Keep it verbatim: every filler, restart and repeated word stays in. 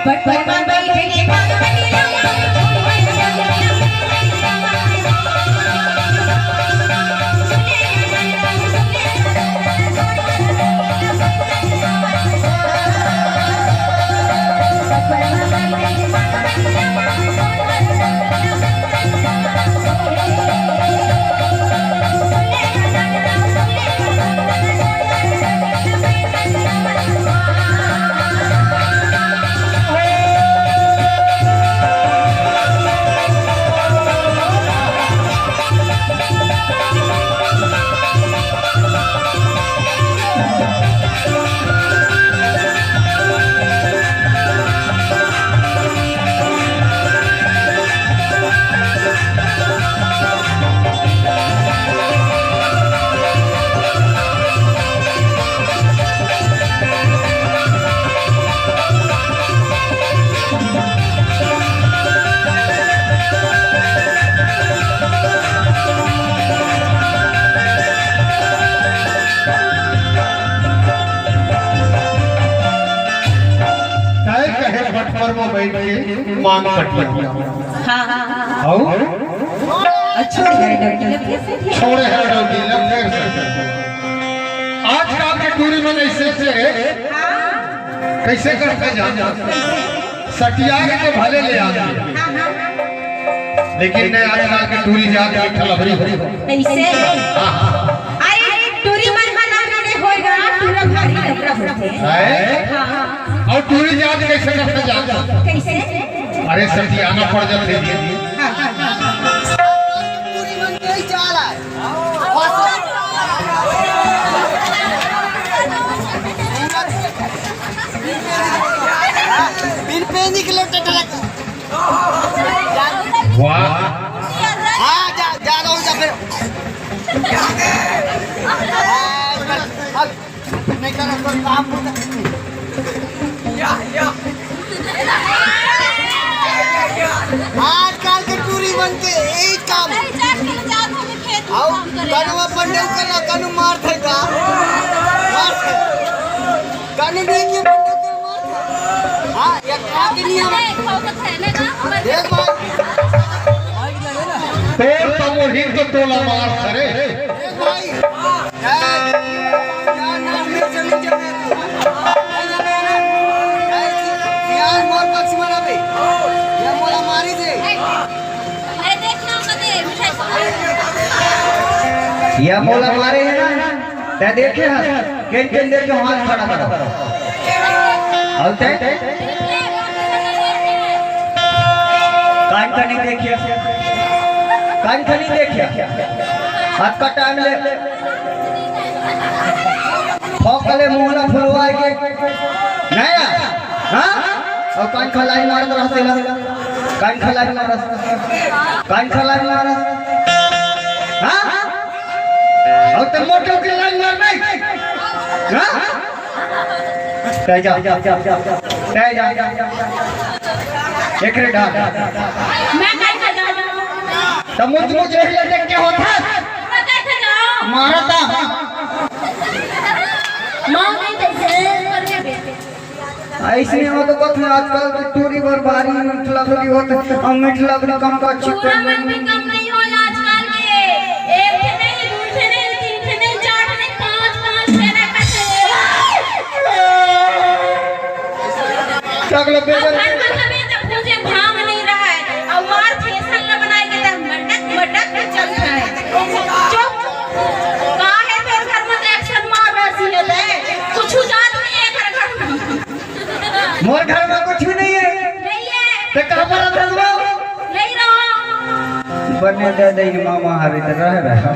तय कहे बटपर में बैठ के मांग पटिया। हाँ, हाँ, हाँ। अउ अच्छा, छोड़े हर डौकी ला फेर से। आजकल के टूरी मन ऐसे से हाँ। कैसे करथे जान? सटिया के तो भले ले आथे, लेकिन नहीं, आजकल के टूरी जात के ठलबरी हो। कैसे? हाँ, हाँ। अरे, टूरी मन ह ना टूरी होय ना, टूरा भारी कपड़ा होथे। है? हाँ, हाँ। अउ टूरी जात कैसे करथे जान? कैसे? अरे, सटियाना पड़ जाथे जी। हाँ, हाँ, हाँ, हाँ। टूरी मन के ही चाल आय। बिन पेंदी के लोटे टलक। वाह। हाँ, जा, जा रहा हूँ, जा फिर। अब नहीं करना, कोई काम होता। आजकल के टूरी मन के यही काम। आओ, कनु अपन डौकी ला, कनु मारथे का? मारथे। कनु डौकी अपन डौकी ला मारथे। हाँ, एक आदमी हम देख भाई। तोर तो मोहित तो टोला मारथे रे। देख भाई। यार, नाम में जमीन जमीन। यार, मोर पक्ष में रहे। या मोला मारी दे। अरे देख ना, कदे मिठाई या मोला मारे हे ना, तैं देखे हस, केन केन देख के हाथ खड़ा करो। अउ तैं? कान खनी देखिया, कान खनी देखिया। हाथ का टाइम ले। फोकले मुहला फुलवार के। नया? हाँ? अउ कान खलाई मारत रहस तेला। कान खलाई मारस। कान खलाई मारस। हाँ? अउ त मोटो के लाइन मार नहीं। हाँ? तैं जा। तैं जा। एकरे डाल। मैं काहे का जाऊँ? त मुझ मुझ रही देख के होत हस। मैं काहे का जाऊँ? मारत हस। माँ नहीं तो से करके। अइसने होत हे आजकल के टूरी बर भारी मीठ लबरी होत हे, अउ मीठ लबरी कम का अच्छी टूरा मन भी कम नहीं होय आजकल के। एक ठे नहीं, दू ठे नहीं, तीन ठे नहीं, चार ठे नहीं, पाँच, पाँच ठे रखत हे। अउ घर में कभी तो पूजे भाव नहीं रहय, अउ मार फैशन ला बनाए के तब मटक मटक के चलत हे। चुप। काहे तोर घर में action मार रही है ले? कुछ जात नहीं है घर घर में। मोर घर में कुछ भी नहीं है। नहीं है। ते कहाँ पर रहत हस वो? नहीं रहो। बने दे दे मामा हरे ते रह रहा।